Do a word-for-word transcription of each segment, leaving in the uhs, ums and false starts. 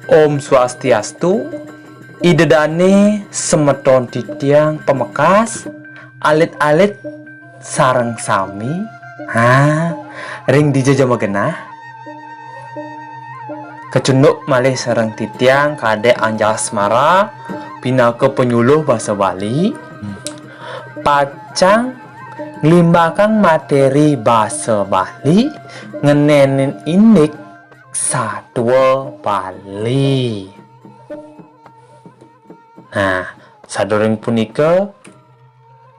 Om Swastiastu, Ida Dane semeton titiang pamekas, alit-alit sareng sami, ha, ring dija ja magenah. Kacunduk malih sareng titiang Kadek Anjasmara pinaka panyuluh basa Bali. Pacang nglimbakang materi basa Bali ngenenin indik satua Bali. Nah, sadurung punika,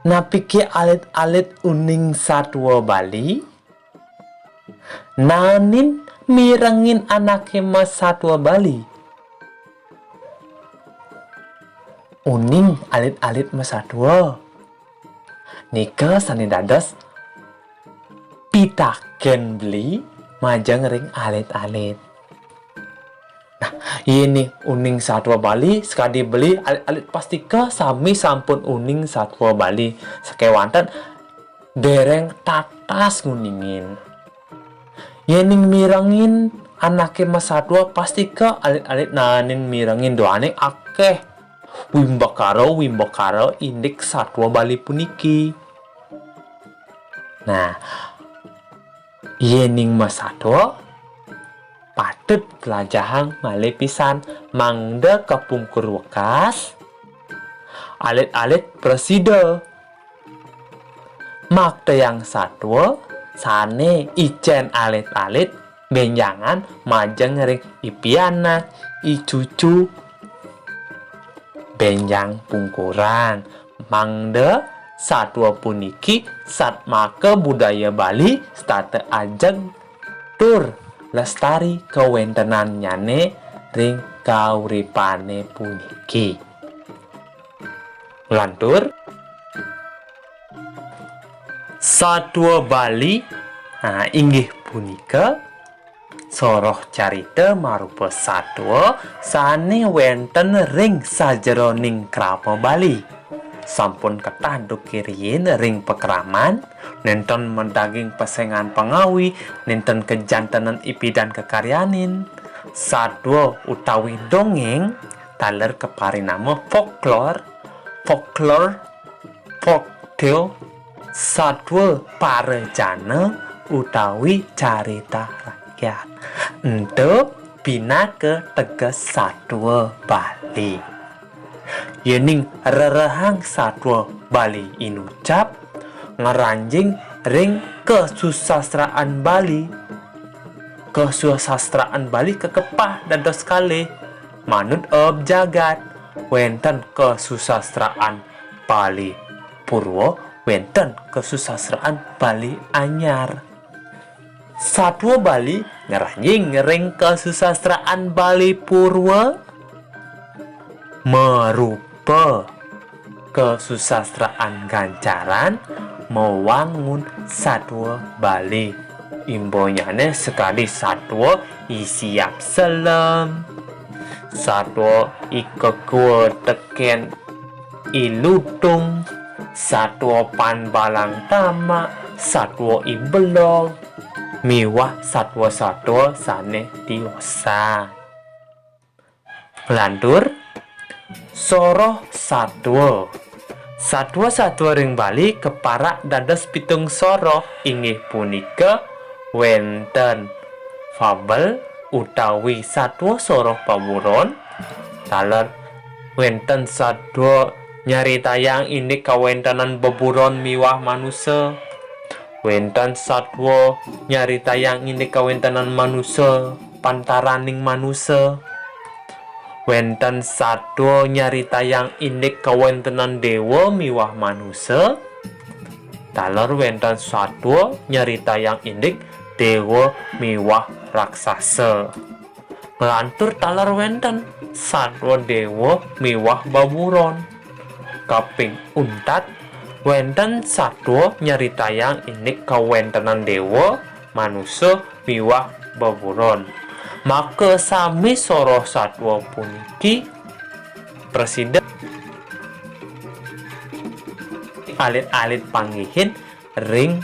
napike alit-alit uning satua Bali? Naenin mirengin anake masatua Bali? Uning alit-alit masatua. Nika sane dados pitaken beli majeng ring alit-alit. Nah, yene uning satua Bali, sakadi beli alit-alit pastika sami sampun uning satua Bali sakewanten dereng tatas nguningin. Yening mirengin anake masatua, pastika alit-alit naenin mirengin duaning akeh wimbakara-wimbakara indik satua Bali puniki. Nah, yening masatua, patut pelajahang malih pisan mangda kapungkur wekas, alit-alit prasida maktayang satua sane icen alit-alit benjangan majeng ring i pianak, i cucu, benjang pungkuran, mangda satua puniki satmaka budaya Bali setata ajeg tur lestari kawentenannyane ring kauripane puniki. Lantur, satua Bali, nah, inggih punika soroh carita marupa satua sane wenten ring sajeroning krama Bali. Sampun ketah duke riin ring pakraman, nenten madaging pesengan pangawi, nenten kajantenan ipidan kakaryanin. Satua utawi dongeng taler kaparinama folklor, folklor, folktale, satua parajana utawi carita rakyat. Ento pinaka teges satua Bali. Yening rerehang satua Bali inucap ngranjing ring kasusastraan Bali. Kasusastraan Bali kakepah dados kalih, manut eb jagat, wenten kasusastraan Bali Purwa, wenten kasusastraan Bali Anyar. Satua Bali ngranjing ring kasusastraan Bali Purwa, marupa kasusastraan gancaran mawangun satua Bali. Imbanyane sakadi satua I Siap Selem, satua I Kekua Teken I Lutung, satua Pan Balang Tamak, satua I Belog, miwah satua-satua sane tiosan. Nglantur, soroh satua. Satua-satua ring Bali kaparak dados pitung soroh, inggih punika wenten fabel utawi satua soroh paburon, taler wenten satua nyaritayang indik kawentenan beburon miwah manusa, wenten satua nyaritayang indik kawentenan manusa, pantaraning manusa. Wenten satua nyaritayang indik kawentenan dewa miwah manusa, taler wenten satua nyaritayang indik dewa miwah raksasa. Nglantur taler wenten satua dewa miwah baburon. Kaping untat, wenten satua nyaritayang indik kawentenan dewa, manusa, miwah beburon. Maka sami soroh satua puniki prasida alit-alit panggihin ring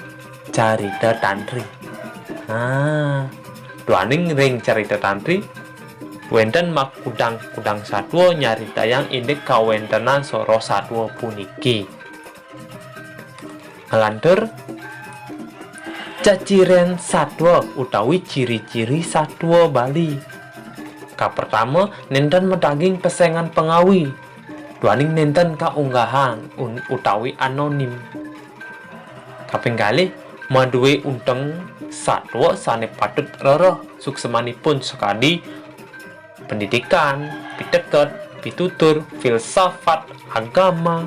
carita tantri. Nah, duaning ring carita tantri, wénten makudang-kudang satua nyaritayang indik kawéntenan saroh satua puniki. Nglantur, ceciren satua utawi ciri-ciri satua Bali. Kapertama, nénten madaging pesengan pangawi, duaning nénten kaunggahang un-, utawi anonim. Kaping kalih, madué unteng satua sané patut rereh suksemanipun sakadi pendidikan, piteket, pitutur, filsafat, agama,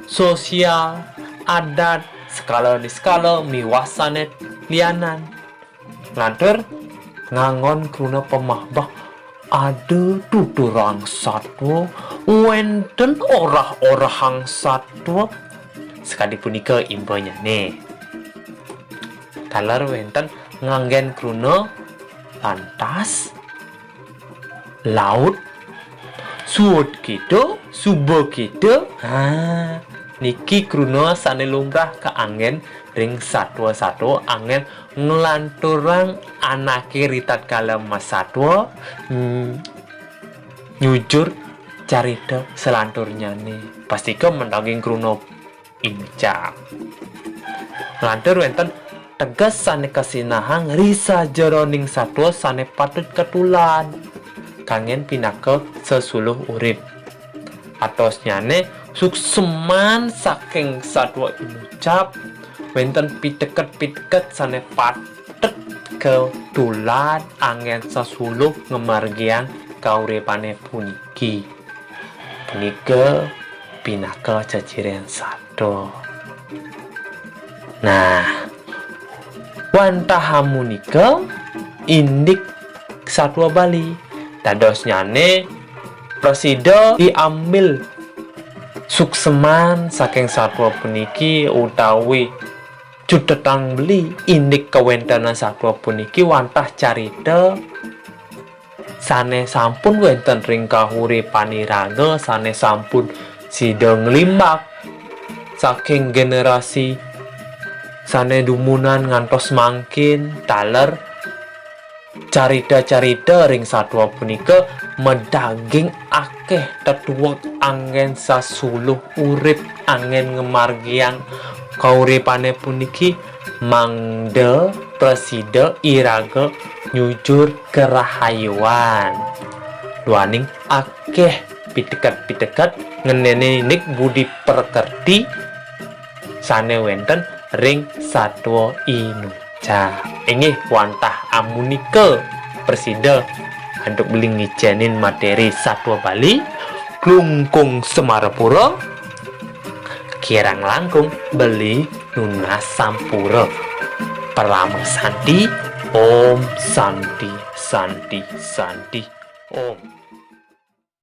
sosial, adat, skala niskala, miwah sané lianan. Nglantur, nganggon kruna pamahbah, ada tuturang satua, wénten orah-orahang satua. Sakadi punika imbanyané. Taler wénten nganggén kruna lantas, laut, suud kita, suba kita. Ha, niki kruna sané lumrah kaanggén ring satua-satua anggén nglanturang anaké ritatkala masatua, mm, nyujur carita salanturnyané. Pastika madaging kruna inucap. Nglantur wénten teges sané kasinahang ri sajeroning satua sané patut katulad, kanggén pinaka sesuluh urip. Atosnyané sukseman saking satua inucap, wénten piteket-piteket sané patut katulad anggén sesuluh ngamargiang kauripané puniki. Punika pinaka ceciren satua. Nah, wantah amunika indik satua Bali. Dadosnyané prasida diambil sukseman saking satua puniki utawi cutetang beli indik kawéntenan satua puniki wantah carita sané sampun wénten ring kahuripan iraga, sané sampun sida nglimbak saking generasi sané dumunan ngantos mangkin, taler carita-carita ring satua punika madaging akéh tetuek anggén sasuluh urip anggén ngamargiang kauripané puniki mangda prasida iraga nyujur karahayuan. Duaning akéh piteket-piteket ngenénin indik budi prakerti sané wénten ring satua inucap. Inggih wantah amunika prasida antuk beli ngicénin materi satua Bali, Klungkung Semarapura, kirang langkung beli nunas sampura. Parama santi, Om Santi, Santi, Santi, Om.